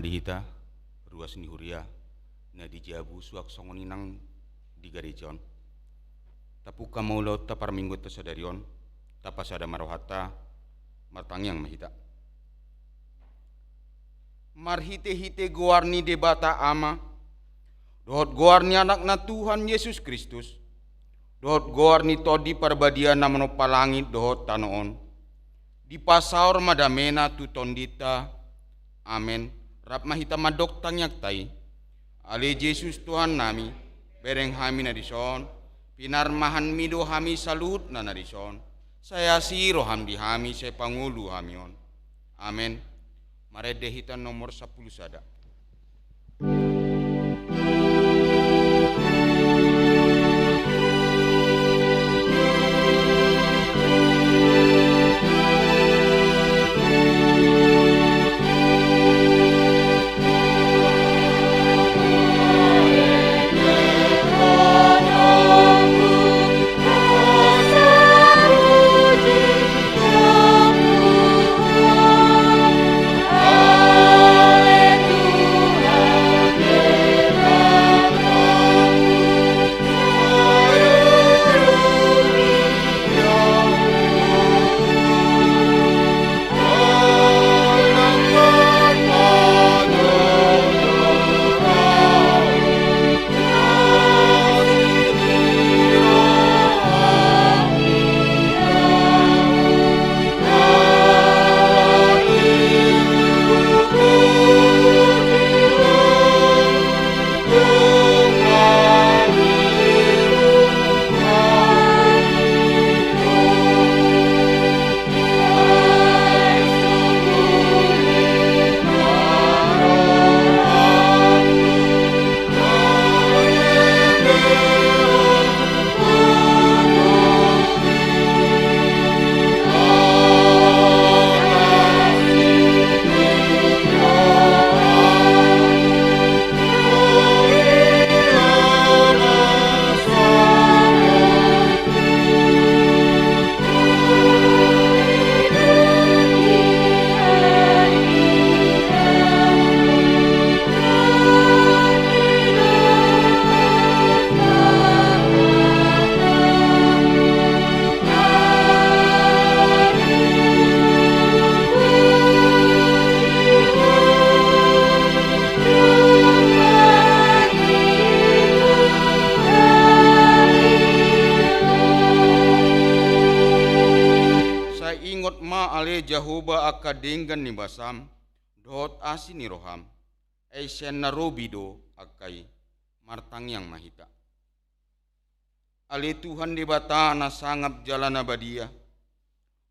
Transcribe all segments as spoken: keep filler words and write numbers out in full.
Di hita, ruas ni huria na di jabu suang songon i nang di gareja on. Tapungka ma ulaonta parmingguonta sadari on, tapasada ma rohanta, martangiang ma hita. Marhite-hite goar ni Debata Ama, dohot goar ni Anakna Tuhan Jesus Kristus, dohot goar ni Tondi Parbadia na manompa langit dohot tano on, dipasaor ma damena tu tondinta. Amen. Rap ma hita mandok tangiangta i. Ale Jesus Tuhannami, bereng hami na dison, pinarmahanmi do hami saluhutna na dison, sai asi roham di hami, sai pangolu hami on. Amen. Marende hita nomor sampulu sada. Sai ingot ma ale Jahowa angka denggan ni basam, dohot asi ni roham, ai sian na robi do angka i. Martangiang ma hita. Ale Tuhan Debata na sangap jala na badia,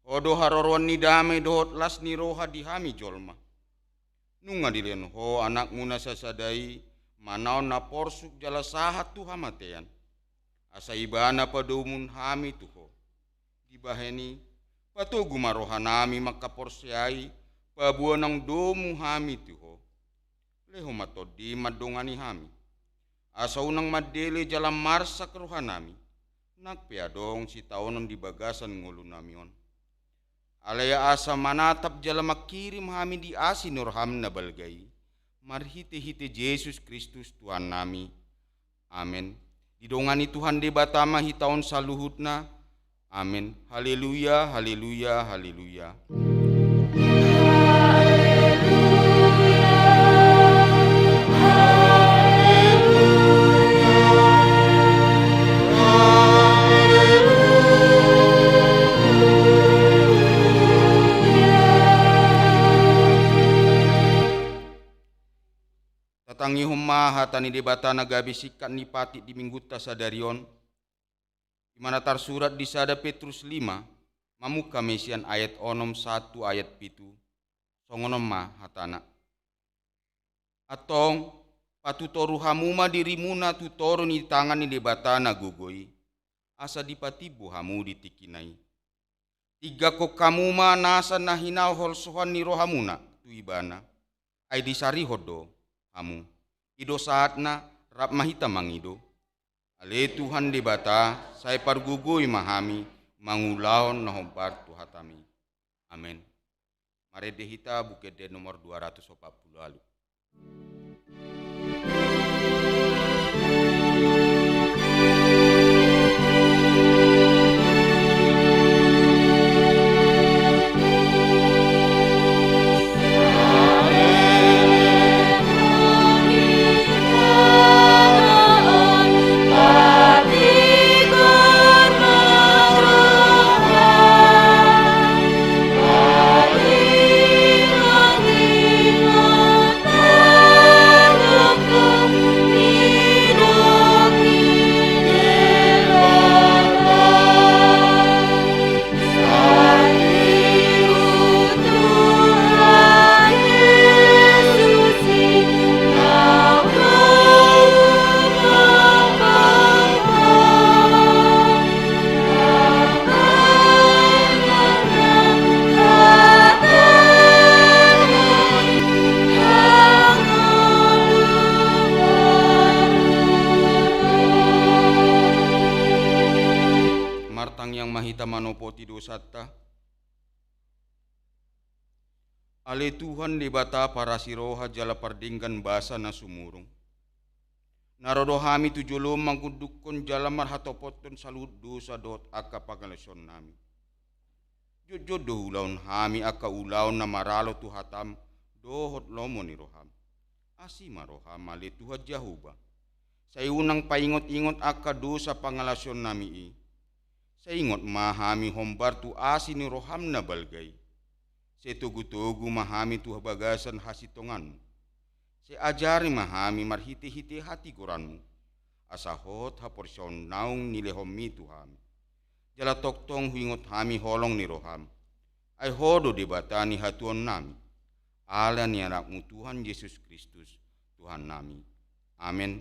Ho do haroroan ni dame dohot las ni roha di hami jolma. Nunga dilehon Ho Anakmu na sasada i manaon na porsuk jala sahat tu hamatean, asa Ibana padomuhon hami tu Ho. Dibahen i, patogu ma rohanami mangkaporseai paboa naung domu hami tu Ho. Lehon ma Tondim mandongani hami, asa unang mandele jala marsak rohanami, nang pe adong sitaonon di bagasan ngolunami on. Alai asa manatap jala mangkirim hami di asi ni roham na balga i, marhitehite Jesus Kristus Tuhannami. Amen. Didongani Tuhan Debata ma hita on saluhutna. Amen. Haleluya, haleluya, haleluya. Tatangihon ma hata ni Debata na gabe singkat ni patik di Minggunta sadari on, di mana tarsurat di sada Petrus lima, mamungka ma i sian ayat onom sahat tu ayat pitu, songon on ma hatana. Antong, patutoru hamu ma dirimuna tu toru ni tangan ni Debata na gogo i, asa dipatimbo hamu di tingkina i. Tingganghon hamu ma nasa na hinaholsoan ni rohamuna tu Ibana, ai disarihon do hamu. I do sahatna, rap ma hita mangido. Ale Tuhan Debata, sai pargogoi ma hami mangulahon na hombar tu hataMi. Amen. Marende hita Buku Ende nomor dua ratus opat pulu ualu. Martangiang ma hita manopoti dosanta. Ale Tuhan Debata parasi roha jala pardenggan basa na sumurung, na ro do hami tu jolom mangundukhon jala marhatopothon saluhut dosa dohot angka pangalaosionnami. Jotjot do huulahon hami angka ulaon na maralo tu hatam dohot lomo ni roham. Asi ma roham ale Tuhan Jahowa. Sai unang paingotingot angka dosa pangalaosionnami i. Sai ingot ma hami hombar tu asi ni roham na balga i. Sai togutogu ma hami tu bagasan hasintonganmu. Sai ajari ma hami marhitehite hatigoranmu, asa hot haporseaon naung nilehonmi tu hami. Jala tongtong huingot hami holong ni roham. Ai ho do Debata ni hatuaonnami. Ala ni anakmu Tuhan Jesus Kristus, Tuhannami. Amen.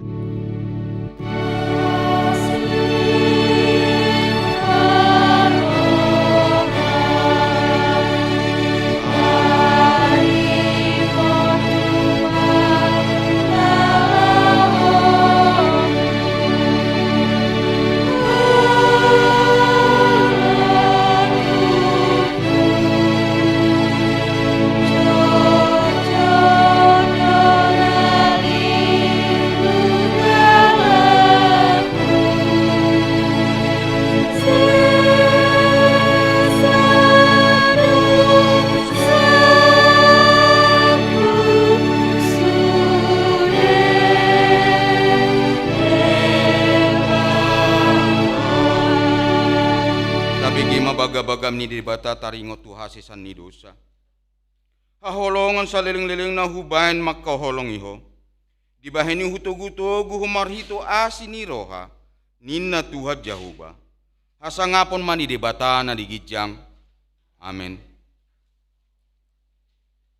Tabege ma bagabagam ni Debata taringot tu hasesan ni dosa. Haholongan salelenglelengna hubahen mangkaholongi ho. Dibahen i hutogutogu ho marhite asi ni roha, ninna Tuhan Jahowa. Hasangapon ma ni Debata na di ginjang. Amen.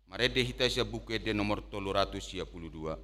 Marende hita sian Buku Ende nomor tolu ratus sia pulu dua.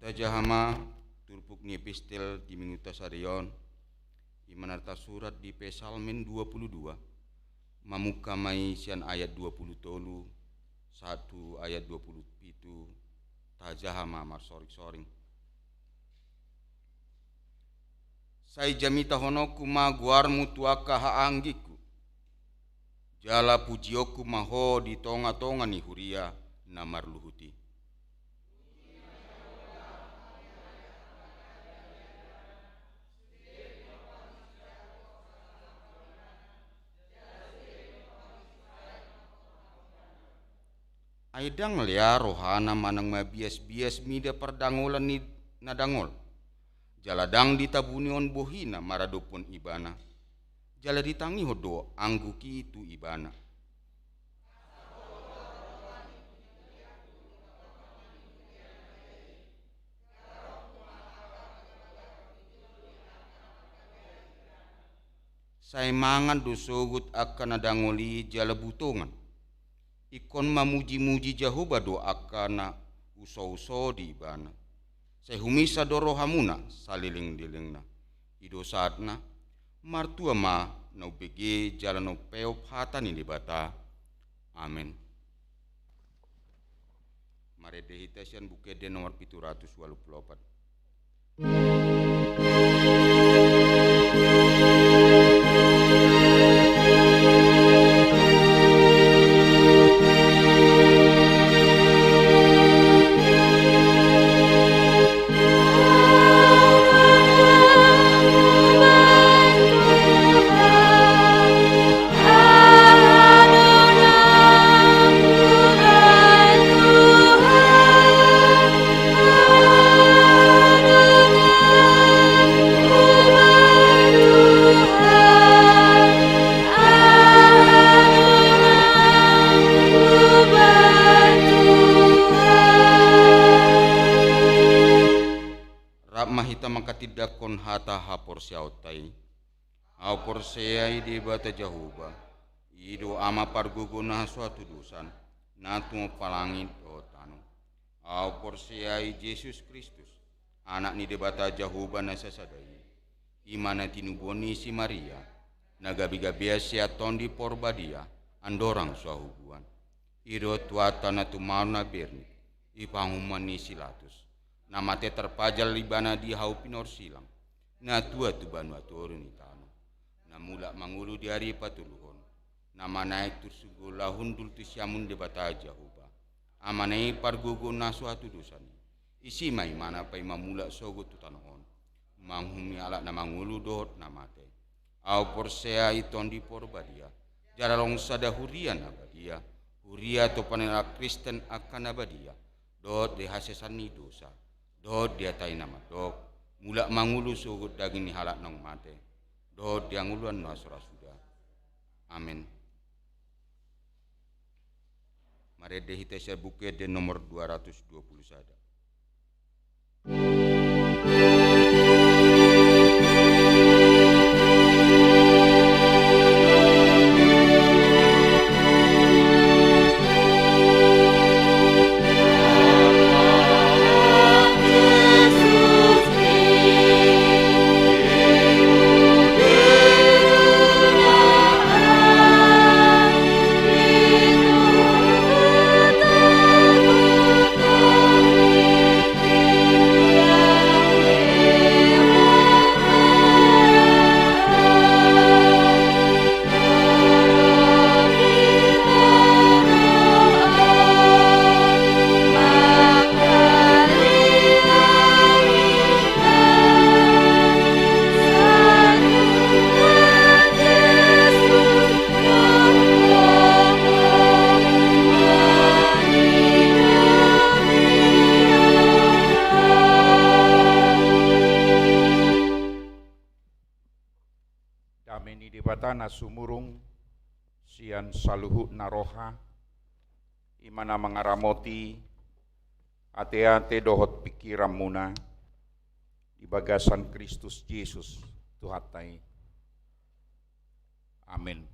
Tajaha ma turpuk ni epistel di minggunta sadari on, i ma na tarsurat di Psalmen dua pulu dua. Mamungka ma i sian ayat dua pulu tolu sahat tu ayat dua pulu pitu, tajaha ma marsoringsoring. Sai jamitahononku ma goarmu tu angka haanggingku, jala pujionku ma ho di tongatonga ni huria na marluhut i. Ai ndang lea rohana manang mabiasbias mida pardangolan ni na dangol, jala ndang ditabuni on bohina maradophon ibana, jala ditangihon do angguk i tu ibana. Sai mangan do sogot angka na dangol i jala butongan. Ingkon mamujimuji Jahowa do angka na usouso di ibana. Sai humisan do rohamuna salelengdelengna. I do sahatna, martua ma na umbege jala na umpeop hata ni Debata. Amen. Marende hita sian Buku Ende nomor pitu ratus ualu pulu opat. Rap ma hita manghatindanghon hata haporseaonta i. Ahu porsea i Debata Jahowa, i do Ama pargogo na so hatudosan, na tumompa langit dohot tano. Ahu porsea i Jesus Kristus, Anak ni Debata Jahowa na sasada i, i ma na tinubuan ni si Maria, na gabegabean sian Tondi Porbadia, andorang so hahubuan. I do Tuhanta na tumaon na bernik, i panguhuman ni si Latus, na mate tarpajal ibana di hau pinorsilang, na tua tu banua toru ni tano, na mulak mangolu di ari patoluhon, na manaek tu surgo laho hundul tu siamun Debata Jahowa, Amana i pargogo na so hatudosan i. Disi ma ibana paima mulak sogot tu tano on, manguhumi halak na mangolu dohot na mate. Ahu porsea i Tondi Porbadia, jala adong sada huria na badia, huria tu panenahan Kristen angka na badia, dohot di hasesaan ni dosa, dohot di hata i na mandok, mulak mangolu sogot daging ni halak naung mate, dohot di hangoluan na so ra suda. Amen. Marende hita sian Buku Ende nomor dua ratus dua puluh sada. Dame ni Debata na sumurung sian saluhutna roha, i ma na mangaramoti ateate dohot pingkiranmuna di bagasan Kristus Jesus Tuhanta i. Amen.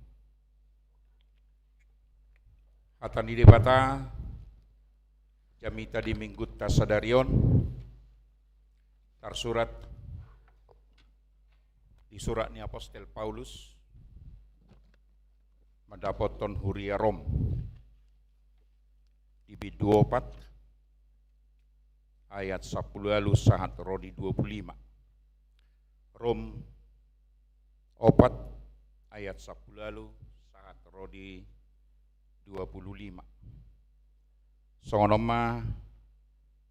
Hata ni Debata jamita di Minggunta sadari on tarsurat di surat ni apostel Paulus mandapothon huria Rom, di bindu opat ayat sampulu ualu sahat ro di dua pulu lima. Rom opat ayat sampulu ualu sahat ro di dua pulu lima. Songon on ma,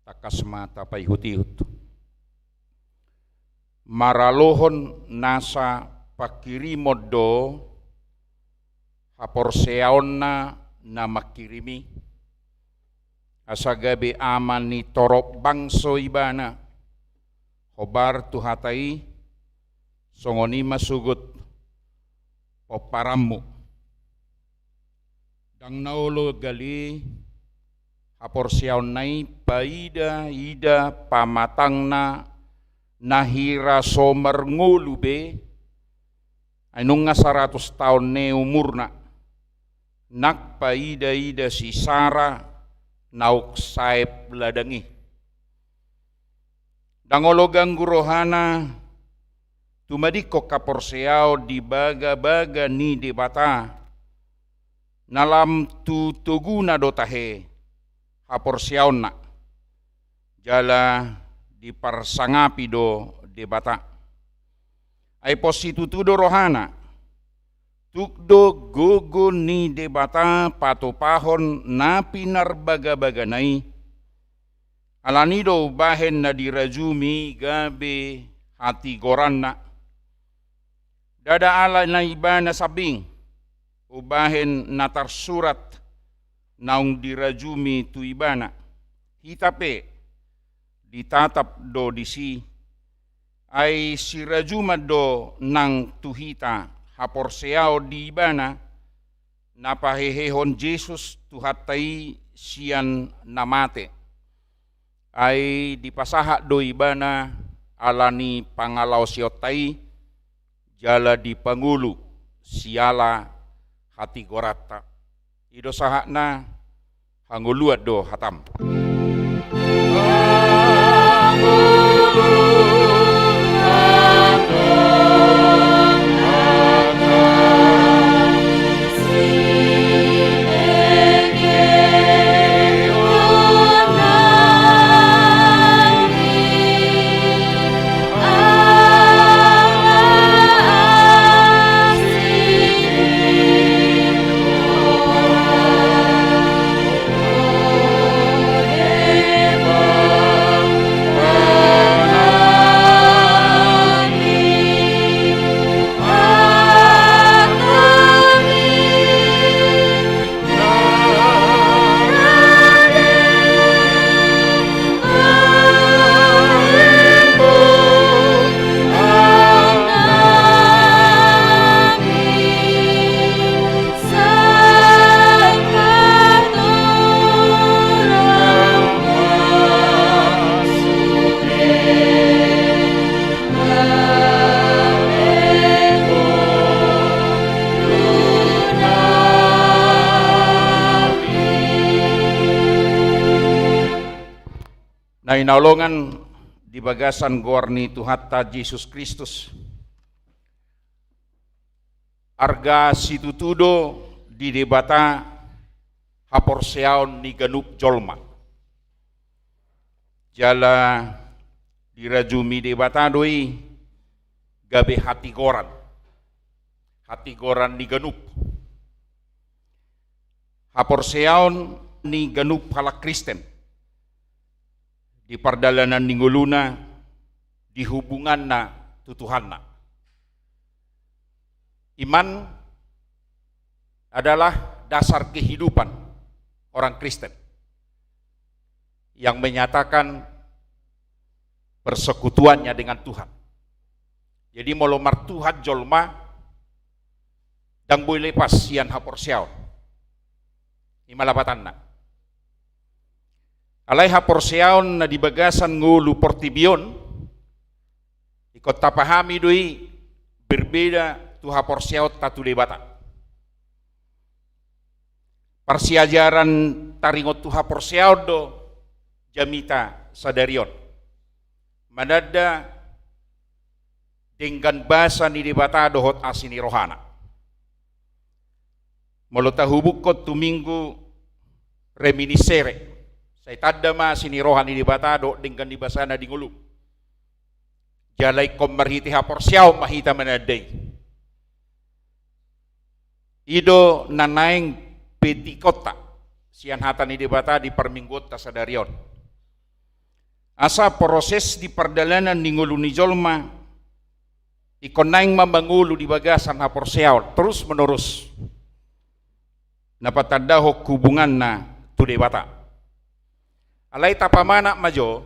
tangkas ma tapaihutihut. Maralohon nasa pangkirimon do haporseaonna na mangkirim i, asa gabe ama ni torop bangso ibana, hombar tu hata i, songon i ma sogot pomparanmu. Ndang na olo gale haporseaonna i paida-ida pamatangna na hira so marngolu be, ai nunga saratus taon ni umurna, nang paida-ida si Sara naung saep ladang i. Ndang olo ganggu rohana tumadingkon haporseaon di bagabaga ni Debata, na lam tu toguna do tahe haporseaonna, jala diparsangapi do Debata. Ai pos situtu do rohana, tuk do gogo ni Debata patupahon na pinarbagabagana i, alani do umbahen na dirajumi gabe hatigoranna. Ndada ala na ibana sambing, umbahen na tarsurat naung dirajumi tu ibana. Hita pe ditatap do disi, ai sirajuman do nang tu hita haporseaon di ibana, na pahehehon Jesus Tuhanta i sian na mate. Ai dipasahat do ibana ala ni pangalaosionta i, jala dipangolu siala hatigoranta. I do sahatna, hangoluan do hatam. Na hinaholongan di bagasan goar ni Tuhanta Jesus Kristus, arga situtu do di Debata haporseaon ni ganup jolma. Jala dirajumi Debata do i gabe hatigoran, hatigoran ni ganup. Haporseaon ni ganup halak Kristen di pardalanan ni ngoluna, di hubunganna tu Tuhanna. Iman adalah dasar kehidupan orang Kristen yang menyatakan persekutuannya dengan Tuhan. Jadi, molo martuhan jolma, ndang boi lepas sian haporseaon. I ma lapatanna. Alai haporseaon na di bagasan ngolu portibi on, ingkon tapahami do i berbeda tu haporseaonta tu Debata. Parsiajaran taringot tu haporseaon do jamita sadari on. Mananda denggan basa ni Debata dohot asi ni rohana. Molo tahubungkon tu Minggu Reminiscere, sai tanda ma asi ni roha ni Debata dohot denggan ni basana di ngolum. Jala ingkon marhite haporseaon ma hita mananda i. I do na naeng petikonta sian hata ni Debata di parmingguonta sadari on. Asa proses di pardalanan ni ngolu ni jolma, ingkon naeng ma mangolu di bagasan haporseaon, terus menerus. Na patandahon hubunganna tu Debata. Alai tapamanat ma jo,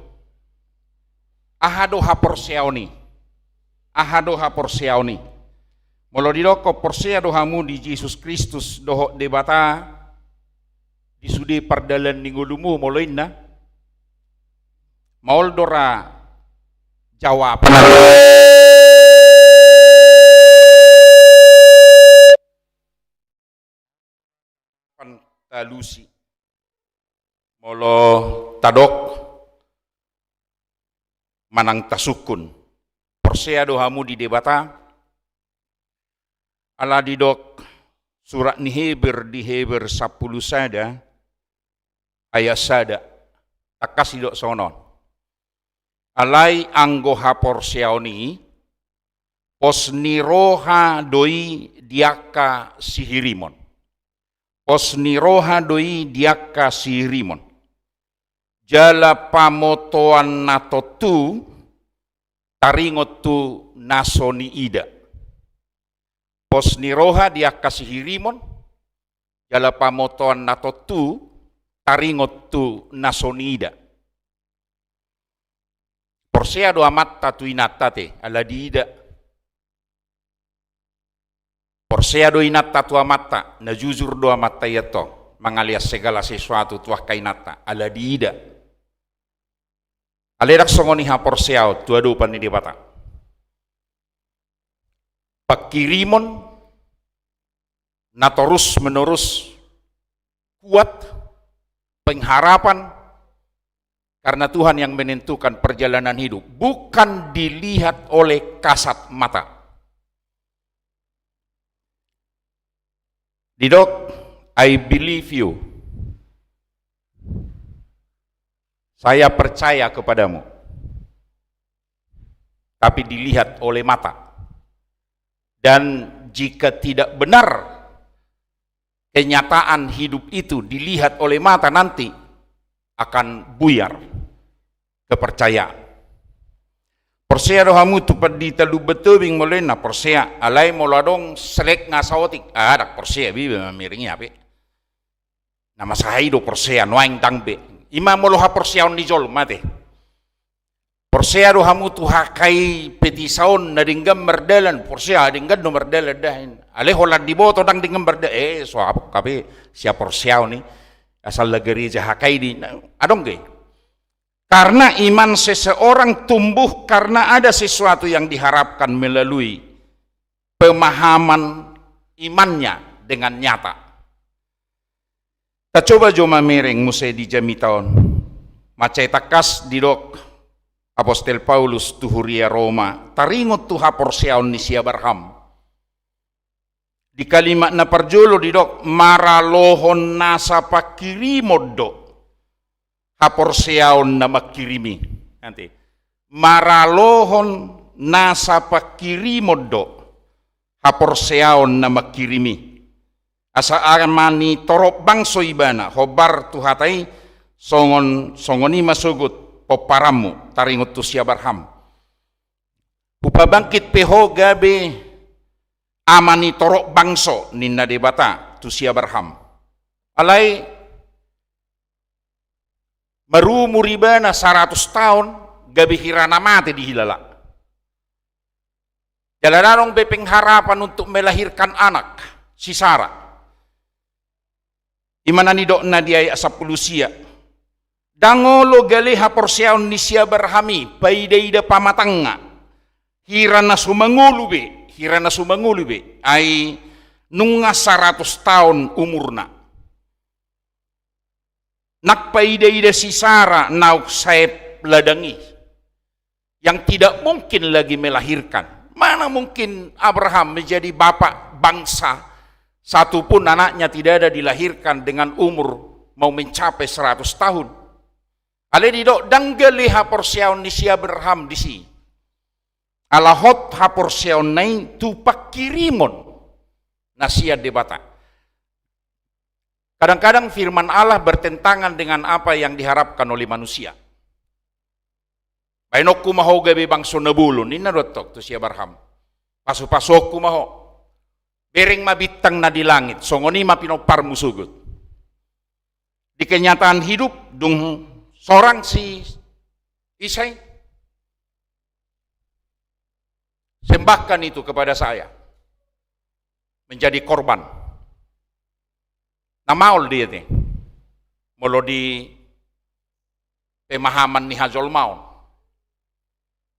aha do haporseaon i? Aha do haporseaon i? Molo didokkon porsea do hamu di Jesus Kristus dohot Debata di sude pardalan ni ngolumu, molo inna, maol do ra jawab. Talusi. Molo tadok manang tasungkun, porsea do hamu di Debata? Ala didok surat ni Heber di Heber sampulu sada ayat sada, tangkas didok songon on. Alai anggo haporseaon i, pos ni roha do i di angka sihirimon. Pos ni roha do i di angka sihirimon. Jala pamotoan na tontu taringot tu na so niida. Pos ni roha di angka sihirimon, jala pamotoan na tontu taringot tu na so niida. Porsea do amanta tu inanta te, ala diida. Porsea do inanta tu amanta, na jujur do amanta i antong mangalean segala sesuatu tu angka inanta, ala diida. Alai ndang songon i haporseaon tu adopan ni Debata. Pangkirimon na torus menerus kuat, pengharapan, karena Tuhan yang menentukan perjalanan hidup, bukan dilihat oleh kasat mata. Didok, "I believe you." Saya percaya kepadamu. Tapi dilihat oleh mata. Dan jika tidak benar kenyataan hidup itu dilihat oleh mata, nanti akan buyar kepercayaan. Porsea do hamu tu pandita Lumban Tobing molo inna? Porsea. Alai molo adong selek nga saotik, ah, ndang porsea be iba mamiring i, hape na masa i do porsea, nuaeng ndang be. I ma molo haporseaon ni jolma te. Porsea do hamu tu H K I Petisa on na denggan mardalan? Porsea, denggan do mardalan da. Alai holan diboto ndang denggan mardalan, eh, so apok hape sihaporseaon i, asal na gereja H K I di, na adong ge. Karena iman seseorang tumbuh karena ada sesuatu yang diharapkan melalui pemahaman imannya dengan nyata. Tacoba jo mamereng muse di jamita on. Mansai tangkas didok Apostel Paulus tu huria Roma, taringot tu haporseaon ni si Abraham. Di kalimat na parjolo didok, maralohon nasa pangkirimon do haporseaon na mangkirimi. Nanti. Maralohon nasa pangkirimon do haporseaon na mangkirimi. Asa ama ni torop bangso ibana, hombar tu hata i, songon, songon i ma sogot pomparanmu, taringot tu si Abraham. Hupabangkit pe ho gabe ama ni torop bangso, ninna Debata tu si Abraham. Alai marumur ibana saratus taon, gabe hira na mate dihilala. Jala ndang adong be pengharapan untuk melahirkan anak, si Sara. I ma na nidokna di ayat sampulu sia. Ndang olo gale haporseaon ni si Abraham i, paida-ida pamatangna. Hira na so mangolu be, hira na so mangolu be. Ai nunga saratus taon umurna. Nang paida-ida si Sara naung saep ladang i, yang tidak mungkin lagi melahirkan. Mana mungkin Abraham menjadi bapak bangsa, satu pun anaknya tidak ada dilahirkan dengan umur mau mencapai seratus tahun. Alai didok ndang gale haporseaon ni si Abraham disi. Ala hot haporseaonna i tu pangkirimon na sian Debata. Kadang-kadang firman Allah bertentangan dengan apa yang diharapkan oleh manusia. Baenonku ma ho gabe bangso na bolon, ninna do antong tu si Abraham. Pasu-pasuonku ma ho. Bereng ma bintang na di langit, songon i ma pinomparmu sogot. Di kenyataan hidup, dung Sorang si Isai, sembahkan itu kepada saya, menjadi korban. Na maol dia te, molo di pemahaman ni hajolmaon.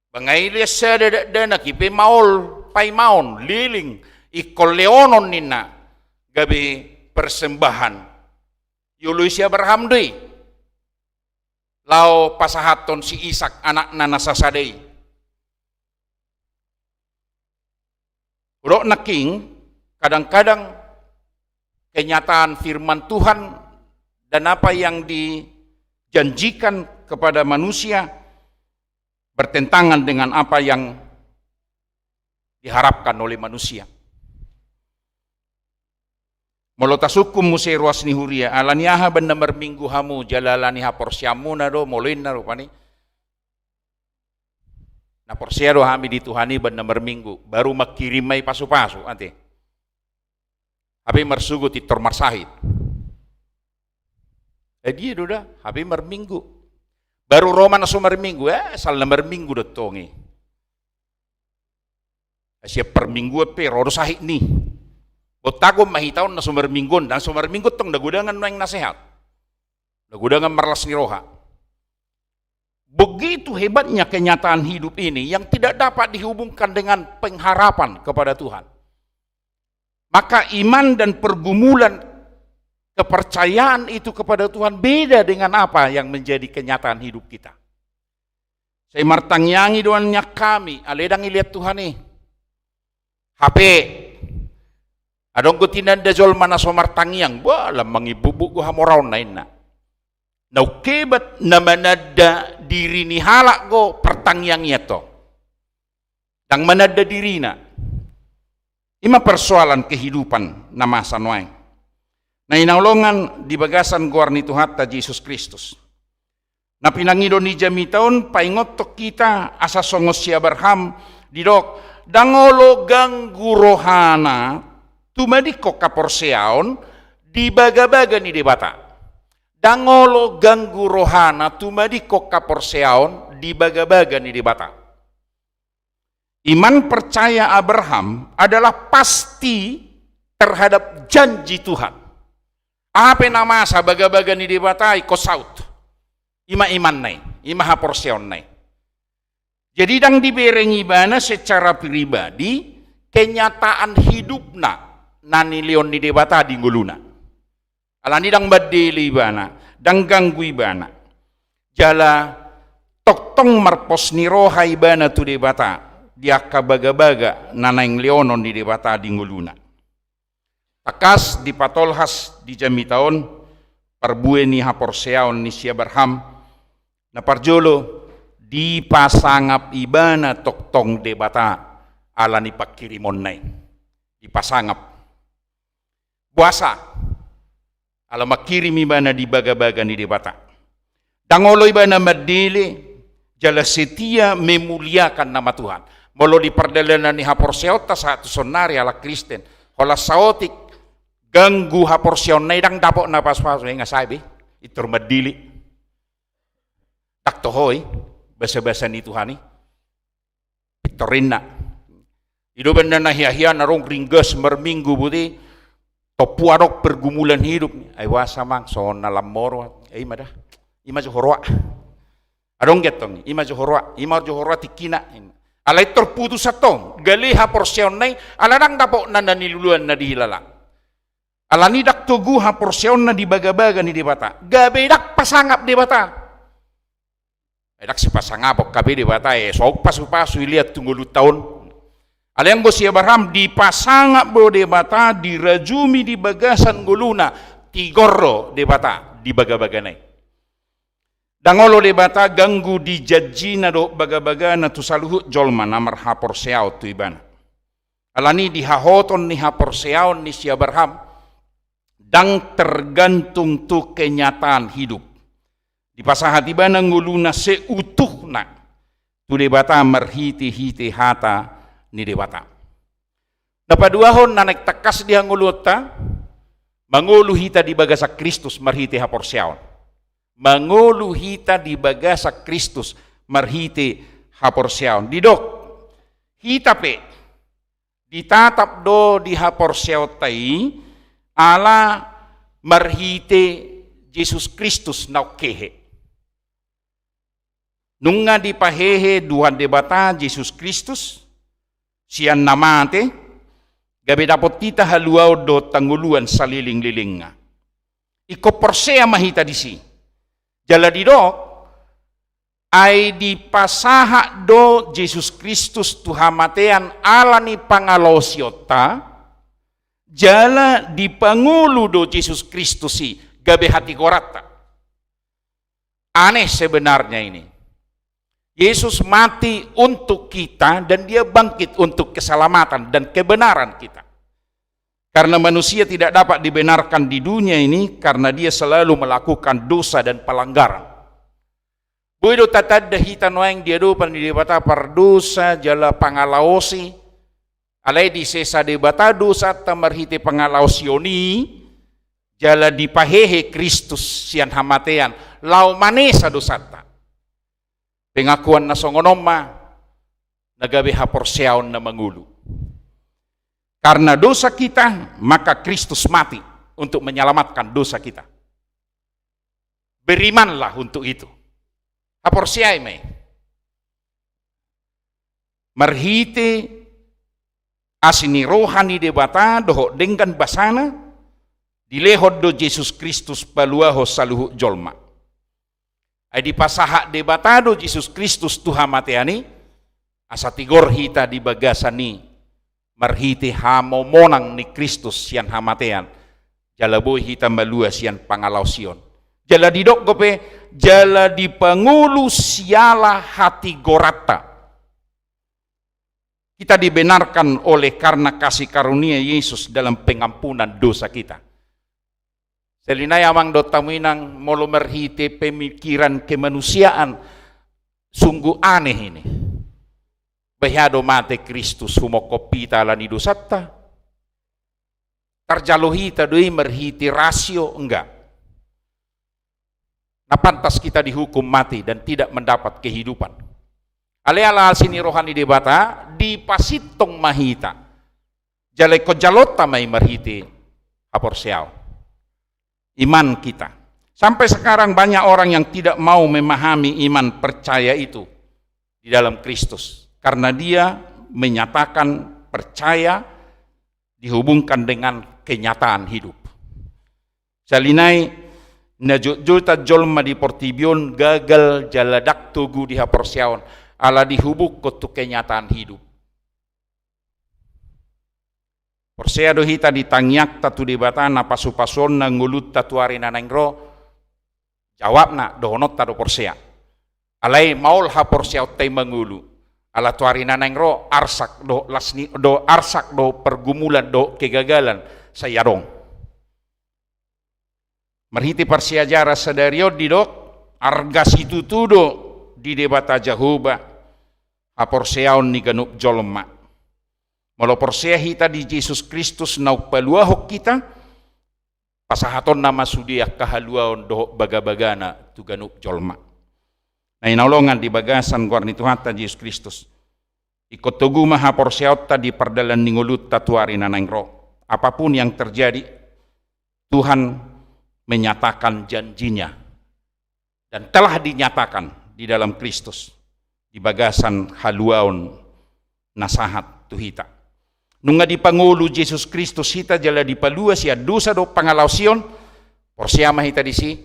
Ba nga i lean sada dakdanak i pe maol paimaon, leleng, ingkon lehonon ninna gabe persembahan. Dioloi si Abraham do i laho pasahathon si Ishak anakna na sasada i. Hudok nangkin, kadang-kadang kenyataan firman Tuhan dan apa yang dijanjikan kepada manusia bertentangan dengan apa yang diharapkan oleh manusia. Molo tasungkun muse ruas ni huria, ala ni aha ba na marminggu hamu, jala ala ni haporseaonmuna do, molo inna rupani. Na porsea do hami di Tuhan i ba na marminggu, baru mangkirim ma i pasu-pasu, ate. Hape marsugut intor marsahit. Eh, dia do da, hape marminggu. Baru ro ma na so marminggu, eh, asal na marminggu do tong i. Sian parmingguan pe ro do sahit ni. Botagon ma hita on na so marminggu on, ndang so marminggu tong, na godangan nuaeng na sehat. Na godangan marlas ni roha. Begitu hebatnya kenyataan hidup ini yang tidak dapat dihubungkan dengan pengharapan kepada Tuhan. Maka iman dan pergumulan kepercayaan itu kepada Tuhan beda dengan apa yang menjadi kenyataan hidup kita. Sai martangiangi do nian hami, alai ndang dilean Tuhan i. Hape adong do tinanda jolma na so martangiang, ba lam mangimbubuk do hamoraonna inna. Na ungkebat na mananda diri ni halak do partangiang i tong. Ndang mananda dirina. I ma persoalan kehidupan na masa nuaeng. Na hinaholongan di bagasan goar ni Tuhanta Jesus Kristus. Na pinangido ni jamita on paingothon hita asa songon si Abraham didok, ndang olo ganggu rohana tumadingkon haporseaon di bagabaga ni Debata. Ndang olo ganggu rohana tumadingkon haporseaon di bagabaga ni Debata. Iman percaya Abraham adalah pasti terhadap janji Tuhan. Aha pe na masa bagabaga ni Debata ingkon saut. I ma imanna i, i ma haporseaonna i. Jadi ndang dibereng ibana secara pribadi kenyataan hidupna na nilehon ni Debata di ngoluna. Alani ndang mandele ibana, ndang ganggu ibana. Jala tongtong marpos ni roha ibana tu Debata di angka bagabaga na naeng lehonon ni Debata di ngoluna. Tangkas dipatolhas di jamita on parbue ni haporseaon ni si Abraham, na parjolo dipasangap ibana tongtong Debata ala ni pangkirimonna i. Dipasangap. Boasa? Ala mangkirim ibana di bagabaga ni Debata. Ndang olo ibana mandele, jala setia memuliakan nama Tuhan. Molo di pardalanan ni haporseaonta sahat tu saonnari halak Kristen, holan saotik ganggu haporseaonna i ndang dapot na pasu-pasu, eh, nga sae be, intor mandele. Ndang toho i basabasa ni Tuhan i. Pintor inna. I do umbahen na hiahia na adong ringgas marminggu, boti tompu adong pergumulan hidup. Ai boasa amang, songon na lam moro. Eh, i ma da. I ma jo huroa. Adong gentong, i ma jo huroa. I ma jo huroa tingkina. Alai tor putus antong, gale haporseaonna i, ala ndang dapotna na niluluanna dihilala. Alani ndang togu haporseaonna di bagabaga ni Debata. Gabe ndang pasangap Debata. Ai ndang sipasangapon hape Debata, eh, so pasu-pasu ilean tu ngolunta on. Alai anggo si Abraham dipasangap do Debata, dirajumi di bagasan ngoluna, tigor do Debata di bagabagana i. Ndang olo Debata ganggu di janjina dohot bagabagana tu saluhut jolma na marhaporseaon tu ibana. Alani di hahoton ni haporseaon ni si Abraham, ndang tergantung tu kenyataan hidup. Dipasahat ibana ngoluna seutuhna tu Debata marhite-hite hata ni Debata. Na paduahon na naeng tangkas di hangoluonta, mangolu hita di bagasan Kristus marhite haporseaon. mangolu hita di bagasan Kristus marhite haporseaon. Didok, hita pe ditatap do di haporseaonta i ala marhite Jesus Kristus naung hehe. Nunga dipahehe Tuhan Debata Jesus Kristus sian na mate, gabe dapot hita haluaon dohot hangoluan salelenglelengna. Ingkon porsea ma hita disi. Jala didok, ai dipasahat do Jesus Kristus tu hamatean ala ni pangalaosionta, jala dipangolu do Jesus Kristus i gabe hatigoranta. Aneh sebenarnya ini. Yesus mati untuk kita dan dia bangkit untuk keselamatan dan kebenaran kita. Karena manusia tidak dapat dibenarkan di dunia ini karena dia selalu melakukan dosa dan pelanggaran. Boi do tatanda hita nuaeng di adopan ni Debata pardosa jala pangalaosi, alai disesa Debata dosanta marhite pangalaosion i, jala dipahehe Kristus sian hamatean, laho manesa dosanta. Pengakuan na songon on ma na gabe haporseaon na mangolu. Karena dosa kita, maka Kristus mati untuk menyelamatkan dosa kita. Berimanlah untuk itu. Haporseai ma i. Marhite asi ni roha ni Debata dohot denggan basana, dilehon do Jesus Kristus paluahon saluhut jolma. Ai dipasahat Debata do Jesus Kristus tu hamatean i, asa tigor hita di bagasan i marhite hamomonang ni Kristus sian hamatean, jala boi hita malua sian pangalaosion. Jala didok dope, jala dipangolu siala hatigoranta. Kita dibenarkan oleh karena kasih karunia Yesus dalam pengampunan dosa kita. Sahali nai amang dohot hamu inang, molo marhite pemikiran kemanusiaan, sungguh aneh ini. Boha do mate Kristus, humophop hita ala ni dosanta? Tarjalo hita do i marhite rasio? Enggak. Na pantas kita dihukum mati dan tidak mendapat kehidupan. Alai ala asi ni roha ni Debata, dipasintong ma hita. Jala ingkon jalonta ma i marhite haporseaon. Iman kita. Sampai sekarang banyak orang yang tidak mau memahami iman percaya itu di dalam Kristus. Karena dia menyatakan percaya dihubungkan dengan kenyataan hidup. Sahali nai, na jotjota jolma di portibi on gagal jala ndang togu di haporseaon, ala dihubungkon tu kenyataan hidup. Porsea do hita di tangiangta tu Debata na pasupasuonna ngolunta tu ari na naeng ro? Jawabna, dohononta do porsea. Alai maol haporseaonta i mangolu. Ala tu ari na naeng ro, arsak dohot las ni, do arsak dohot pergumulan dohot kegagalan sai adong. Marhite parsiajaran sadari on didok, arga situtu do di Debata Jahowa haporseaon ni ganup jolma. Molo porsea hita di Jesus Kristus naung paluahon hita, pasahatonna ma sude angka haluaon dohot bagabagana tu ganup jolma. Na hinaholongan di bagasan goar ni Tuhanta Jesus Kristus, ingkon togu ma haporseaonta di pardalan ni ngolunta tu ari na naeng ro. Apapun yang terjadi, Tuhan menyatakan janji-Nya dan telah dinyatakan di dalam Kristus di bagasan haluaon na sahat tu hita. Nunga dipangolu Jesus Kristus hita jala dipalua sian dosa dohot pangalaosion, porsea ma hita disi,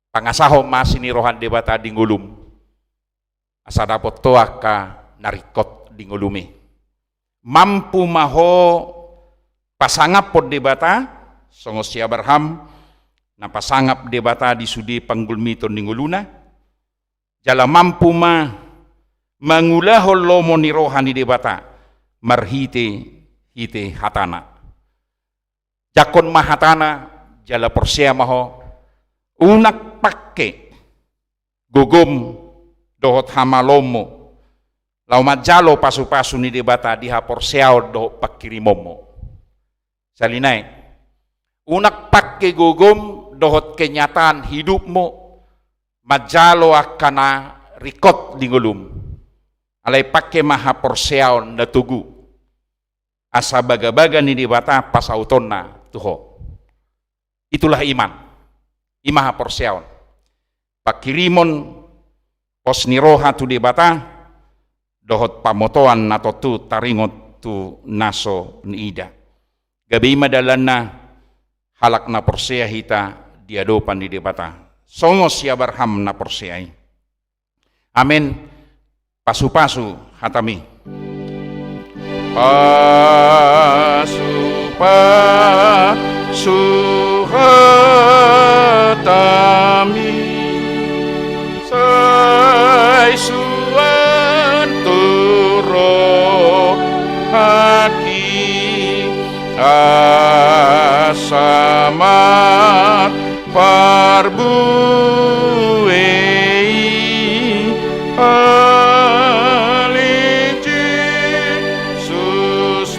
pangasahon ma asi ni roha ni Debata di ngolum, asa dapot ho angka na ringkot di ngolum i. Mampu ma ho pasangaphon Debata, songon si Abraham, na pasangap Debata di sude panggulmiton ni ngoluna, jala mampu ma mangulahon lomo ni roha ni Debata marhitehite hatana. Jangkon ma hatana, jala porsea ma ho, unang pangke gogom dohot hamaloonmu laho manjalo pasupasu ni Debata di haporseaon dohot pangkirimonmu. Sahali nai, unang pangke gogom dohot kenyataan hidupmu manjalo angka na ringkot di ngolum. Alai pangke ma haporseaon na togu, asa bagabaga ni Debata pasautonna tu ho. Itulah iman. I ma haporseaon. Panghirimon pos ni roha tu Debata, dohot pamotoan na tontu taringot tu na so niida. Gabe i ma dalanna halak na porsea hita di adopan ni Debata. Songon si Abraham na porsea i. Amen. Pasupasu hatami. Pasupasu hatami. Sai suan tu rohangki asa mar parbue i, ale Jesus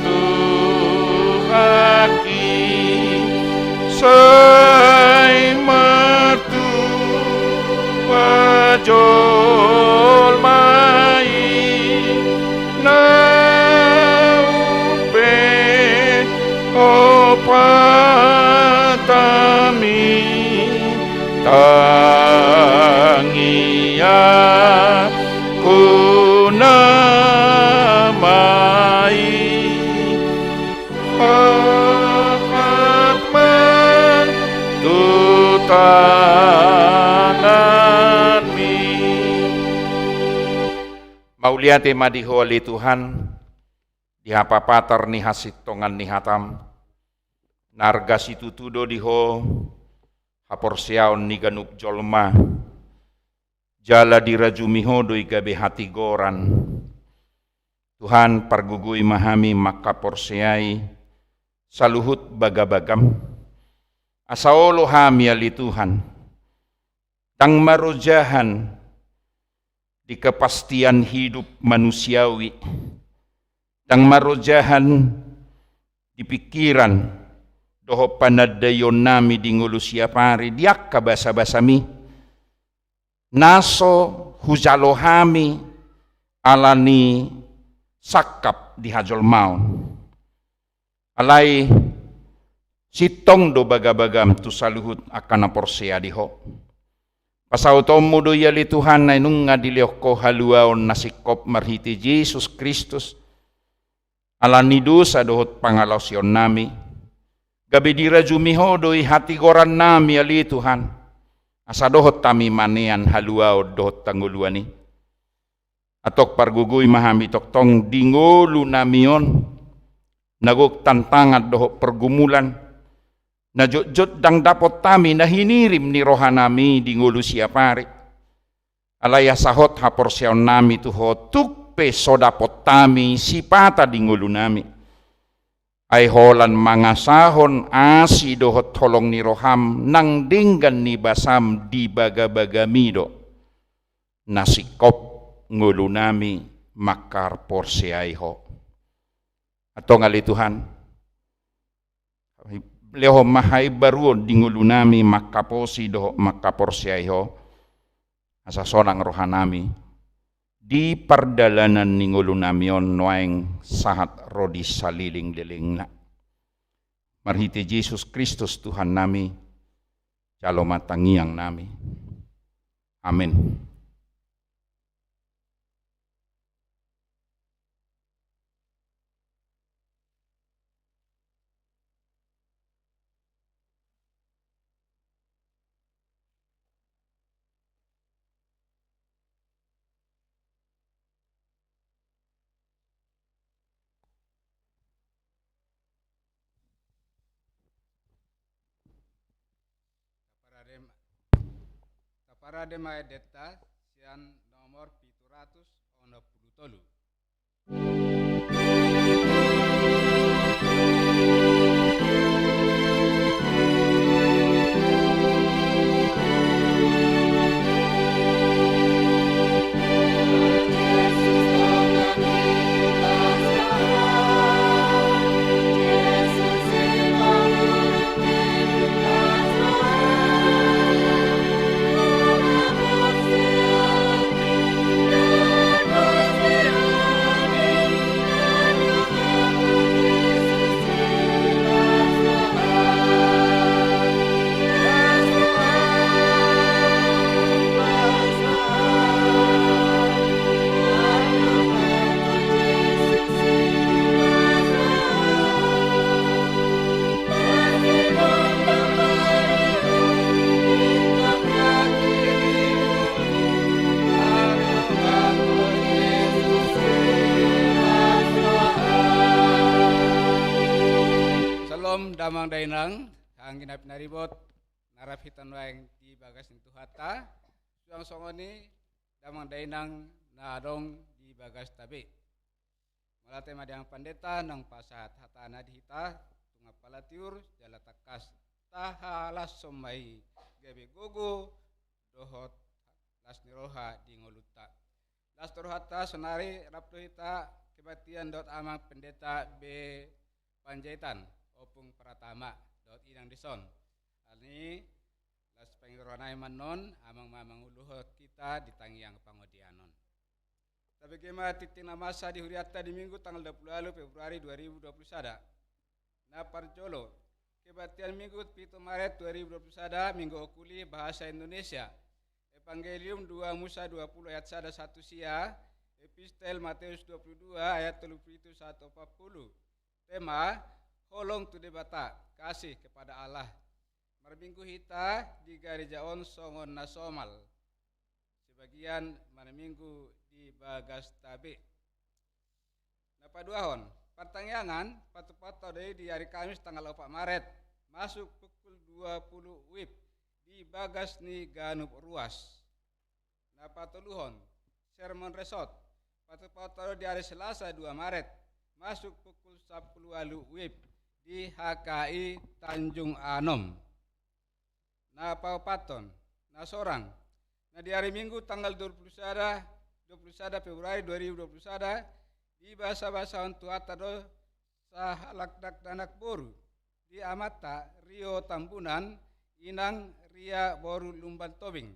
Tuhanki, sai martua jolma i, naung pe opatami, tangiangkuna ma i. Angkat ma tu tanganmi. Mauliate ma di Ho ale Tuhan, di hapapatar ni hasintongan ni hatam, na arga situtu do di Ho haporseaon ni ganup jolma, jala dirajumi Ho do i gabe hatigoran. Tuhan, pargogoi ma hami mangkaporseai saluhut bagabagam, asa olo hami ale Tuhan, ndang marojahan di kepastian hidup manusiawi, ndang marojahan di pingkiran dohot panandaionnami di ngolu siapari, di angka basabasami, na so hujalo hami ala ni sangkap di hajolmaon. Alai sintong do bagabagam tu saluhut angka na porsea di Ho. Pasautonmu do i ale Tuhan, ai nunga dilehon Ho haluaon na singkop marhite Jesus Kristus, ala ni dosa dohot pangalaosionnami. Gabe dirajumi Ho do i hatigorannami ale Tuhan, asa dohot hami manean haluaon dohot hangoluan i. Antong pargogoi ma hami tongtong di ngolunami on, na gok tantangan dohot pergumulan, na jotjot ndang dapot hami na hinirim ni rohanami di ngolu siapari. Alai asa hot haporseaonnami tu Ho, tung pe so dapot hami sipata di ngolunami. Ai holan mangasahon asi dohot holong ni roham nang denggan ni basam di bagabagami do na singkop ngolunami mangkaporseai Ho. Antong ale Tuhan, lehon ma haimbaruon di ngolunami mangkaposi dohot mangkaporseai Ho, asa sonang rohanami di pardalanan ni ngolunami on nuaeng sahat ro di saleleng lelengna. Marhite Jesus Kristus Tuhannami, jalo ma tangiangnami. Amen. Taparade ma, taparade ma endenta sian nomor pitu ratus onom pulu tolu. Amang dainang, anggi na pinaribot, na rap hita nuaeng di bagas ni Tuhanta, suang songon i damang dainang na adong di bagasta be. Mauliate ma di amang pandita naung pasahat hatana di hita, tung apala tiur, jala tangkas tahalashon ma i gabe gogo dohot las ni roha di ngolunta. Las do rohanta, saonari rap do hita kebaktian dohot amang pendeta be Panjaitan, Ompung Pratama, dohot inang dison. Alani las pangidoan nami ma annon, amang ma manguluhon hita di tangiang pangodian on. Tabege ma tingting na masa di hurianta di Minggu tanggal dua puluh ualu Februari dua ribu dua puluh sada. Na parjolo, kebaktian Minggu pitu Maret dua ribu dua puluh sada, Minggu Okuli, bahasa Indonesia. Evangelium dua Musa dua puluh ayat sada sahat tu sia, Epistel Mateus dua puluh dua ayat tolu puluh pitu sahat opat puluh. Tema, holong tu Debata, kasih kepada Allah. Marminggu hita di gareja on songon na somal. Sebagian marminggu di bagasta be. Na paduahon, partangiangan patupathon do i di ari Kamis tanggal opat Maret, masuk pukul dua puluh wib di bagas ni ganup ruas. Na patoluhon, sermon resort, patupathon do i di ari Selasa dua Maret, masuk pukul sampulu ualu wib di H K I Tanjung Anom. Na paopathon, na sorang, na di ari Minggu tanggal dua puluh sada, dua puluh sada Februari dua ribu dua puluh sada, dibasabasahon Tuhanta do sahalak dakdanak boru, di amanta Rio Tambunan, inang Ria boru Lumban Tobing.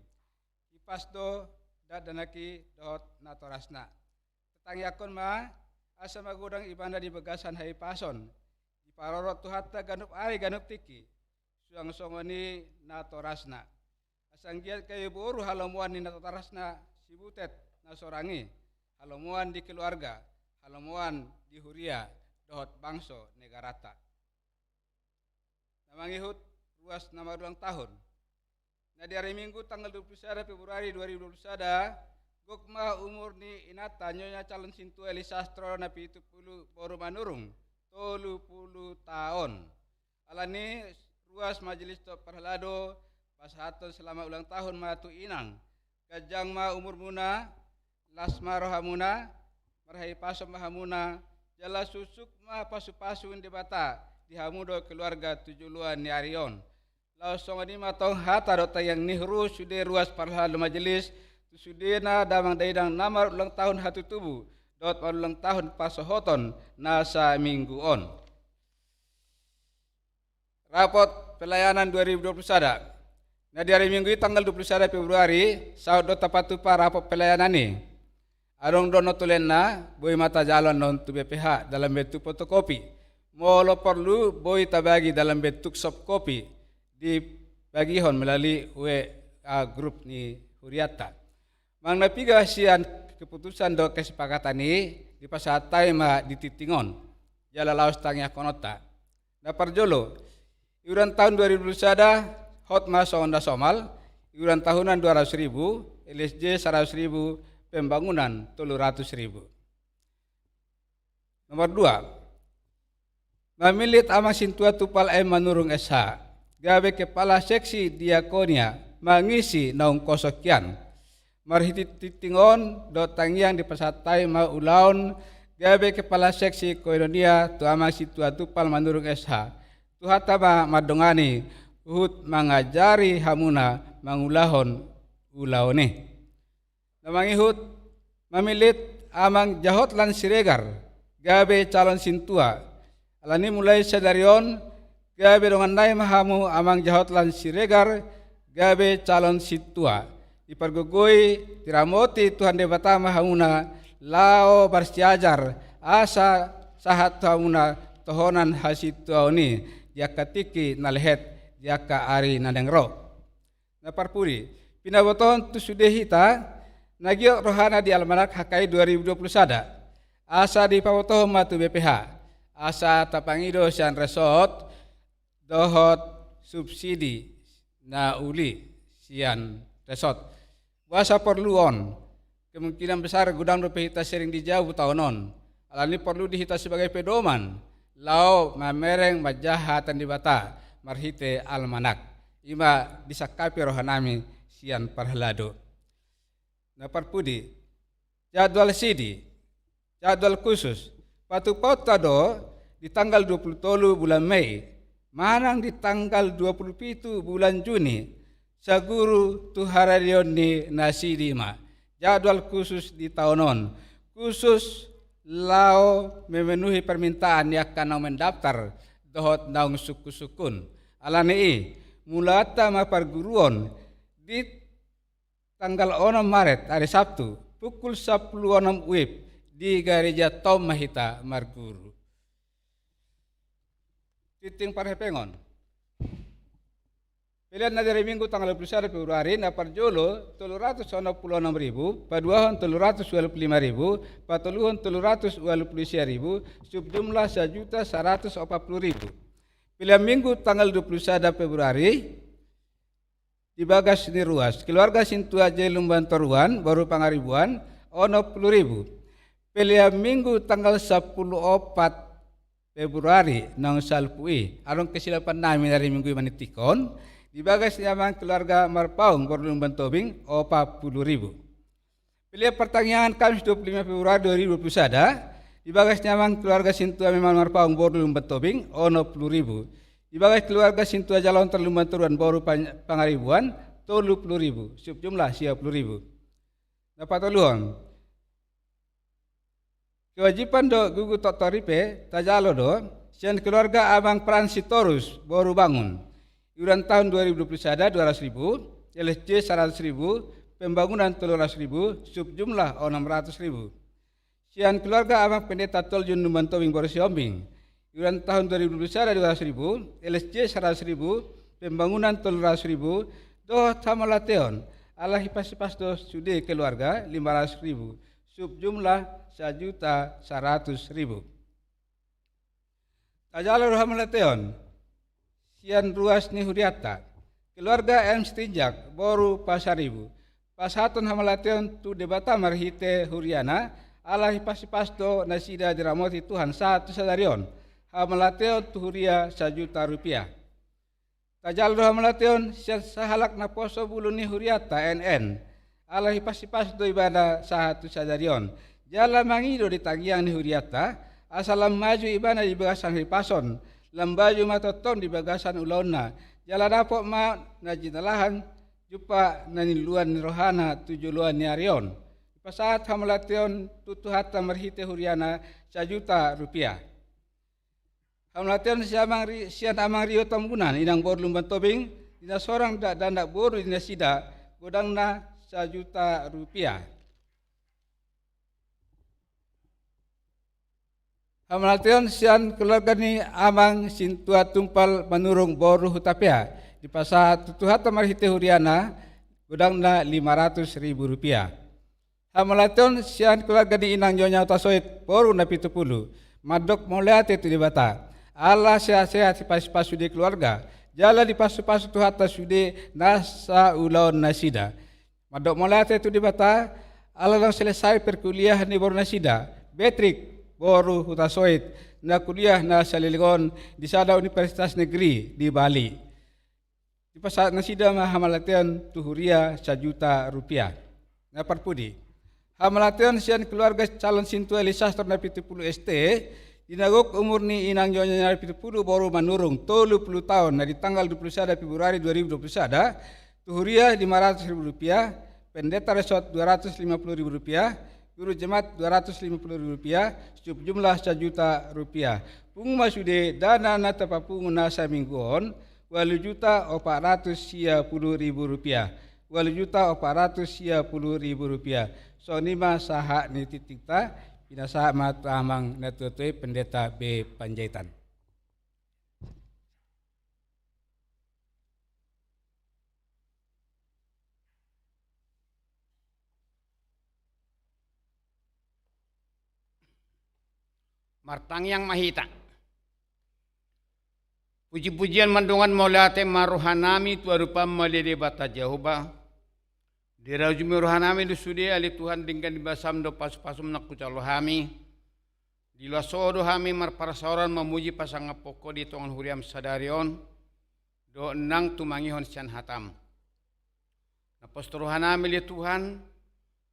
Hipas do dakdanak i dohot natorasna. Tatangiangkon ma, asa magodang ibana di bagasan hahipason, diparorot Tuhanta ganup ari ganup tingki, suang songon i natorasna. Asa anggiat gabe boru halomoan ni natorasna, sibutet na sorang i, halomoan di keluarga, halomoan di huria dohot bangso negaranta. Na mangihut ruas na marulang tahun. Na di ari Minggu tanggal dua puluh sada Februari dua ribu dua puluh sada, gok ma umur ni inanta Nyonya Calon Sintua Elisastro Napitu Pulu boru Manurung, tolu pulu taon. Alani ruas majelis dohot parhalado pasahathon selamat ulang tahun ma tu inang. Ganjang ma umurmuna, las ma rohamuna, marhahipason ma hamuna, jala susuk ma pasupasu ni Debata di hamu dohot keluarga tu joloan ni ari on. Laos songon i ma tong hata dohot tangiang ni huria sude ruas parhalado majelis, tu sudena damang dainang na marulang tahun hatutubu dohot marulang tahun pasohoton na saminggu on. Rapot pelayanan dua ribu dua puluh sada. Na di ari Minggu i tanggal dua puluh sada Februari, saut do tapatupa rapot pelayanan i. Adong do notulenna, boi ma tajalo annon tu B P H dalam bentuk fotokopi. Molo porlu, boi tabagi dalam bentuk soft copy, dibagihon melalui W A grup ni hurianta. Manang na piga sian keputusan dohot kesepakatan i, dipasahat hami ma di tingting on. Jala laos tangiangkononta. Na parjolo, iuran tahun dua ribu dua puluh sada, hot ma songon na somal, iuran tahunan dua ratus ribu, L S J saratus ribu, pembangunan tolu ratus ribu. Nomor dua, mamillit Amang Sintua Tupal M Manurung S H gabe kepala seksi diakonia mangisi naung kosong hian. Marhite tingting on dohot tangiang dipasahat hami ma ulaon gabe kepala seksi koinonia tu Amang Sintua Tupal Manurung S H. Tuhanta ma mandongani huhut mangajari hamuna mangulahon ulaon i. Na mangihut, mamillit Amang Jahotlan Siregar gabe calon sintua. Alani mulai sadari on, gabe dongan nami ma hamu Amang Jahotlan Siregar gabe calon sintua. Dipargogoi, diramoti Tuhan Debata ma hamuna, laho marsiajar, asa sahat tu hamuna tohonan hasintuaon i di angka tingki na lehet, di angka ari na naeng ro. Na parpudi, pinabotohon tu sude hita na giot rohana di almanak H K I dua ribu dua puluh sada. Asa dipabotohon ma tu B P H. Asa tapangido sian resort dohot subsidi na uli sian resort. Boasa porlu on? Kemungkinan besar godang dope hita sering di jabu taon on. Alani porlu di hita sebagai pedoman. laho mamereng manjaha hata ni Debata marhite almanak. I ma disangkapi rohanami sian parhalado. Na parpudi, jadwal sidi, jadwal khusus, patupaonta do di tanggal dua pulu tolu bulan Mei manang di tanggal dua pulu pitu bulan Juni, saguru tu haradeon ni nasidi ma. Jadwal khusus di taon on, khusus laho memenuhi permintaan ni angka naung mendaftar dohot naung sungkun-sungkun. Alani i, mulaanta ma parguruon di tanggal onom Maret, ari Sabtu, pukul sampulu onom wib, di gareja Tom ma hita marguru. Tingting parhepengon. Pelean na di ari Minggu tanggal dua pulu sada Februari, na parjolo tolu ratus onom pulu onom ribu, paduahon tolu ratus ualu pulu lima ribu, patoluhon tolu ratus ualu pulu sia ribu, subjumlah sajuta saratus opat pulu ribu. Pelean Minggu tanggal dua pulu sada Februari, di bagas ni ruas, keluarga Sintua J Lumban Toruan, boru Pangaribuan, onom pulu ribu. Pelean Minggu tanggal sampulu opat Februari, naung salpu i, adong kesilapannami na ari Minggu i maningtingkon, di bagas ni amang keluarga Marpaung, boru Lumban Tobing, opat pulu ribu. Pelean partangiangan Kamis dua pulu lima Februari dua ribu dua pulu sada, di bagas ni amang keluarga Sintua Memal Marpaung boru Lumban Tobing, onom pulu ribu. Di bagas keluarga Sintua Jalontar Lumban Toruan boru Pan-, Pangaribuan, tolu pulu ribu. Subjumlah sia pulu ribu. Na patoluhon. Kewajiban dohot gugu toktok ripe, tajalo do, sian keluarga amang Pran Sitorus, boru Bangun. Iuran taon dua ribu dua pulu sada dua ratus ribu, L S J saratus ribu, pembangunan tolu ratus ribu, subjumlah onom ratus ribu. Sian keluarga amang Pendeta Toljun Lumban Tobing boru Siombing. Iuran taon dua ribu dua pulu sada dua ratus ribu, L S J saratus ribu, pembangunan tolu ratus ribu, dohot hamauliateon, ala hipasipas do sude keluarga lima ratus ribu, subjumlah sajuta saratus ribu. Tajalo do hamauliateon sian ruas ni hurianta, keluarga M Sitinjak, boru Pasaribu. Pasahathon hamauliateon tu Debata marhite huriana, ala hipasipas do nasida diramoti Tuhan sahat tu sadari on. Hamauliateon tu huria sajuta rupiah. Tajalo do hamauliateon sian sahalak naposo bulu ni hurianta N N. Ala hipasipas do ibana sahat tu sadari on. Jala mangido di tangiang ni hurianta, asa lam maju ibana di bagasan hahipason, lam maju ma tongtong di bagasan ulaonna. Jala dapot ma na jinalahan jumpa na niluluan ni rohana tu joloan ni ari on. Dipasahat hamauliateon tu Tuhanta marhite huriana sajuta rupiah. Hamauliateon sian amang Ri-, sian amang Rio Tambunan, inang boru Lumban Tobing, di na sorang dakdanak boru di nasida, godangna sajuta rupiah. Hamauliateon sian keluarga ni amang Sintua Tumpal Manurung boru Hutapea, dipasahat tu Tuhanta marhite huriana, godangna lima ratus ribu rupiah. Hamauliateon sian keluarga ni inang Nyonya Hutasoit boru Napitupulu. Mandok mauliate tu Debata. Ala sehat-sehat hipasipas sude keluarga. Jala dipasupasu Tuhanta sude nasa ulaon nasida. Mandok mauliate tu Debata. Ala naung selesai perkuliahan ni boru nasida, Betrik boru Hutasoit, na kuliah na saleleng on di sada universitas negeri di Bali. Dipasahat nasida ma hamauliateon tu huria sajuta rupiah. Na parpudi. Hamauliateon sian keluarga calon Sintua Elisastor Napitupulu S T, di na gok umur ni inang Nyonya Napitupulu boru Manurung, tolu pulu taon, na di tanggal dua pulu sada Februari dua ribu dua pulu sada, tu huria lima ratus ribu rupiah, pendeta resort dua ratus lima pulu ribu rupiah, guru jemaat dua ratus lima pulu ribu rupiah, subjumlah sajuta rupiah. Pungu ma sude dana na tapapungu na saminggu on, ualu juta opat ratus sia pulu ribu rupiah. Ualu juta opat ratus sia pulu ribu rupiah. Songon i ma sahat ni tingtingta, pinasahat ma tu amang na tuatua i Pendeta B Panjaitan. Martangiang ma hita. Puji-pujian mandongani mauliate ma rohanami tu adopanmu ale Debata Jahowa. Dirajumi rohanami do sude ale Tuhan denggan ni basam dohot pasupasum na hujalo hami. Di las Ho do hami marparsaoran mamuji pasangaphon Ho di tonga ni huriam sadari on, dohot nang tumangihon sian hataM. Na pos tu rohanami ale Tuhan,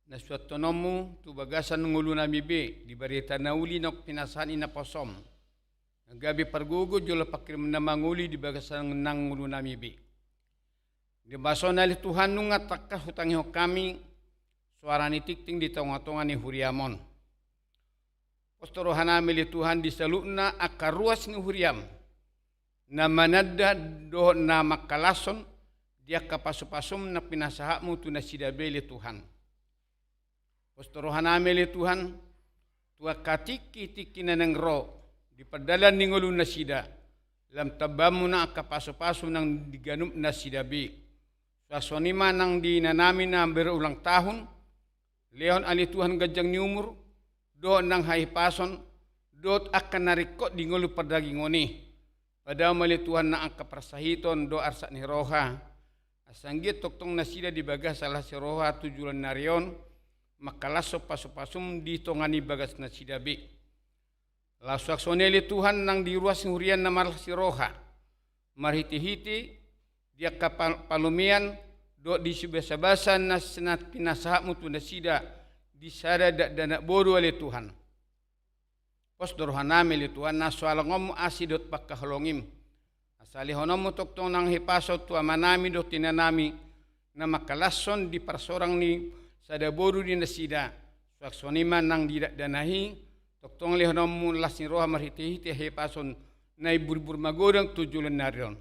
na suanhononMu tu bagasan ngolunami be, di barita na uli naung pinasahat ni naposoM. Na gabe pargogo jolo panghirimon na mangoli di bagasan nang ngolunami be. Di basona ale Tuhan nunga tangkas hutangihon hami, soara ni tingting di tonga-tonga ni huriam on. Pos tu rohanami ale Tuhan di saluhutna angka ruas ni huriam, na mananda dohot na mangkalashon di angka pasu-pasuM na pinasahatMu tu nasida be ale Tuhan. Pos tu rohanami ale Tuhan, tu angka tingki-tingki na naeng ro, di pardalan ni ngolu nasida, lam tambaonMu nang angka pasu-pasu nang di ganup nasida be. Suang songon i ma nang di inanami na berulang tahun, lehon ale Tuhan ganjang ni umur, dohot nang hahipason, dohot angka na ringkot di ngolu pardagingon i. Padao ma ale Tuhan nang angka parsahiton dohot arsak ni roha. Asa anggiat tongtong nasida di bagasan las ni roha tu joloan ni ari on, mangkalashon pasu-pasuM di tonga ni bagas nasida be. Laos suang songon i ale Tuhan nang di ruas ni huriaM na marlas ni roha. Marhite-hite di angka pa-, palomean, dohot di basa-basa na, na pinasahatMu tu nasida, di sada dakdanak boru ale Tuhan. Pos do rohanami ale Tuhan na so alongonMu asi dohot pangkaholongiM. Asa lehononMu tongtong nang hahipason tu amanami dohot inanami, na mangkalashon di parsorang ni sada boru di nasida, suang songon i ma nang di dakdanak i, tongtong lehononMu las ni roha marhite-hite hahipason na imbur-imbur magodang tu joloan ni ari on.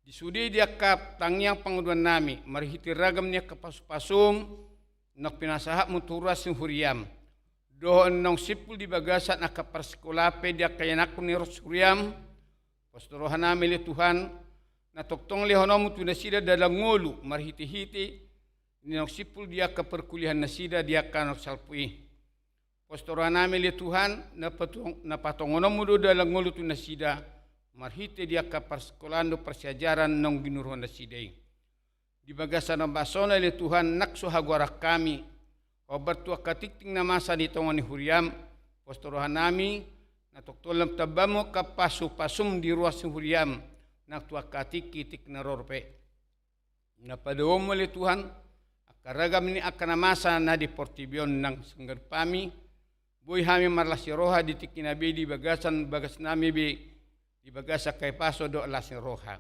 Di sude di angka tangiang panganduannami, marhite ragam ni angka pasu-pasuM, naung pinasahatMu tu ruas ni huriaM. Dohot naung simpul di bagasan angka parsikolaan pe di angka ianakhon ni ruas ni huriaM. Pos tu rohanami ale Tuhan, na tongtong lehononMu tu nasida dalan ngolu, marhite-hite, naung simpul di angka parkuliahan nasida di angka naung salpu i. Pos tu rohanami ale Tuhan, na patong-, na patongononMu do dalan ngolu tu nasida, marhite di angka parsikolaan dohot parsiajaran naung ginuruhon nasida i. Di bagasan ambasona ale Tuhan, nang so hagoaran hami, hombar tu angka tingting na masa di tonga ni huriaM, pos tu rohanami, na tongtong lam tambaonMu angka pasu-pasuM di ruas ni huriaM, nang tu angka tingki-tingki na ro pe. Na padaoonMu ale Tuhan, angka ragam ni angka na masa na di portibi on nang sanggar hami, boi hami marlas ni roha di tingkina be di bagasan bagasnami be, di bagasan hahipason dohot las ni roha.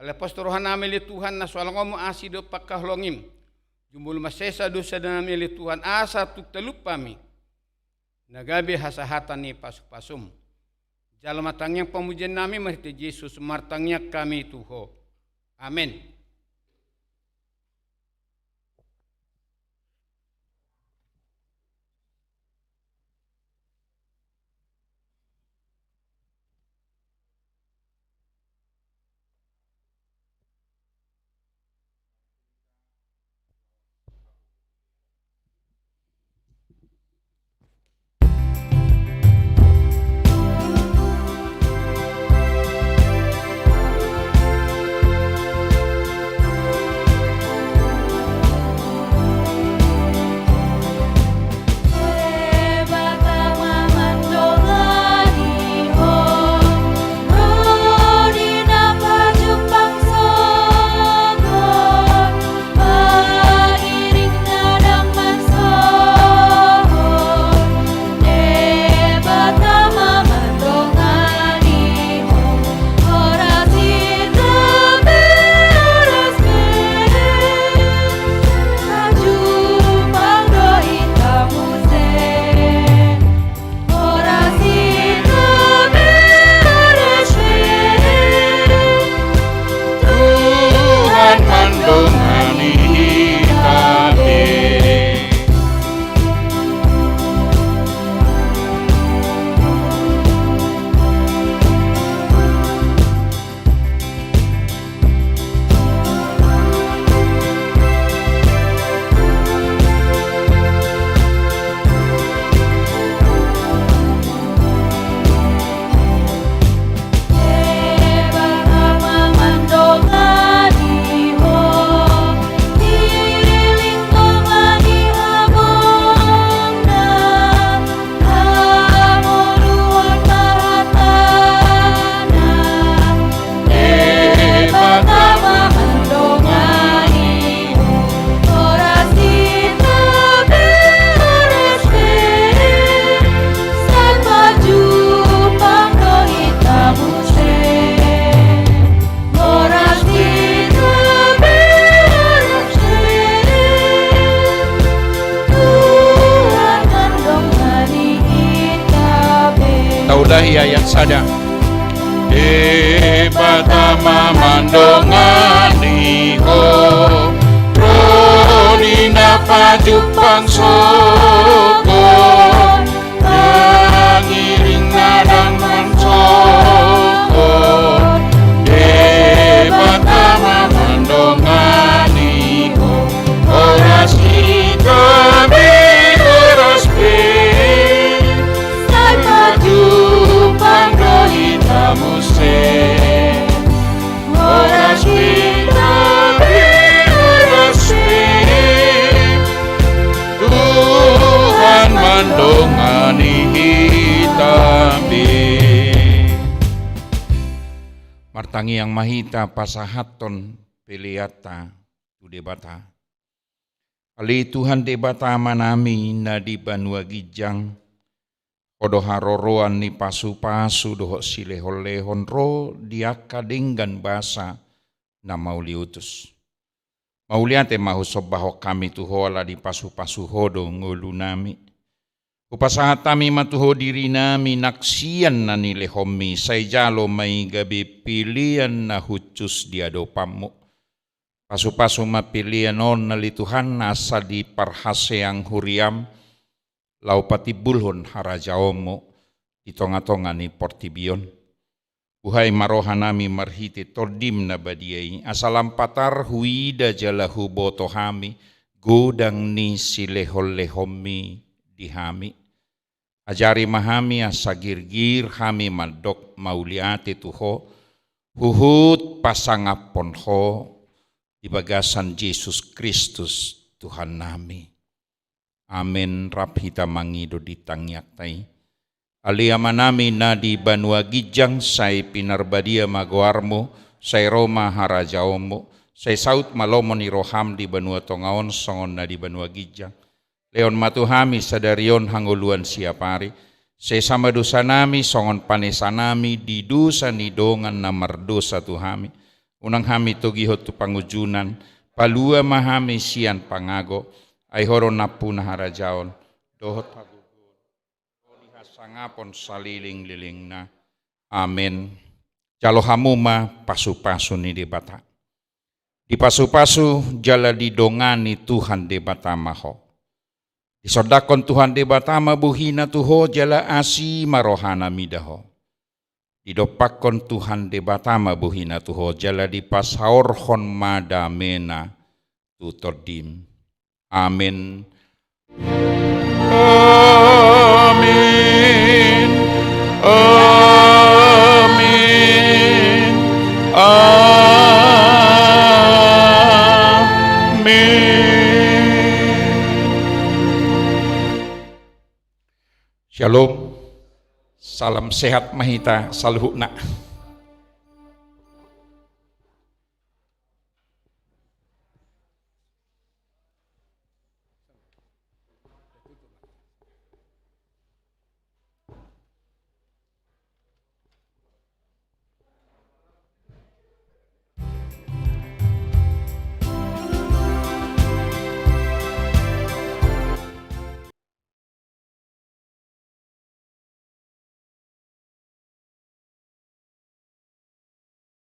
Alai pos tu rohanami ale Tuhan na so alongonMu asi dohot pangkaholongiM. Jumolo mansesa dosanami ale Tuhan asa tung talup hami. Na gabe hasahatan ni pasu-pasuM. Jalo ma tangiang pamujiannami marhite Jesus martangiang hami tu Ho. Amen. Mulai ayat sada. Debata ma mandongani ho, ro di na pajumpang sogot, mangiring na dang mansogot. Debata ma mandongani ho, horas hita be, horas be. Sai pajumpang do hita muse. Horas hita be, horas be. Tuhan mandongani hita be. Martangiang ma hita pasahathon peleanta tu Debata. Ale Tuhan Debata Amanami na di banua ginjang, Ho do haroroan ni pasupasu dohot silehonlehon ro di angka denggan basa na mauliutus. Mauliate ma husombahon hami tu Ho ala dipasupasu Ho do ngolunami. Hupasahat hami ma tu Ho dirinami nang sian na nilehonMi, sai jalo ma i gabe pelean na hushus di adopanMu. Pasupasu ma pelean on ale Tuhan asa diparhaseang huriaM, laho patimbulhon harajaonMu di tongatonga ni portibi on. Buhai ma rohanami marhite TondiM na badia i, asa lam patar huida jala huboto hami godang ni silehonlehonMi di hami. Ajari ma hami asa girgir hami mandok mauliate tu Ho, huhut pasangaphon Ho di bagasan Jesus Kristus Tuhannami. Amen. Rap hita mangido di tangiangta i. Ale Amanami na di banua ginjang, sai pinarbadia ma goarMu, sai ro ma harajaonMu, sai saut ma lomo ni rohaM di banua tonga on songon na di banua ginjang. Lehon ma tu hami sadari on hangoluan siapari. Sesa ma dosanami songon panesanami di dosa ni dongan na mardosa tu hami. Unang hami togihon tu pangunjunan, palua ma hami sian pangago, ai Ho do nampuna harajaon, dohot hagogoon, ro di hasangapon salelenglelengna. Amen. Jalo hamu ma pasupasu ni Debata. Dipasupasu jala didongani Tuhan Debata ma ho. Disondangkon Tuhan Debata ma bohiNa tu ho jala asi ma rohaNa mida ho. Didompakkon Tuhan Debata ma bohiNa tu ho jala dipasaorhon ma dameNa tu tondim. Amen. Amen. Amen. Amen. Shalom. Salam sehat ma hita saluhutna.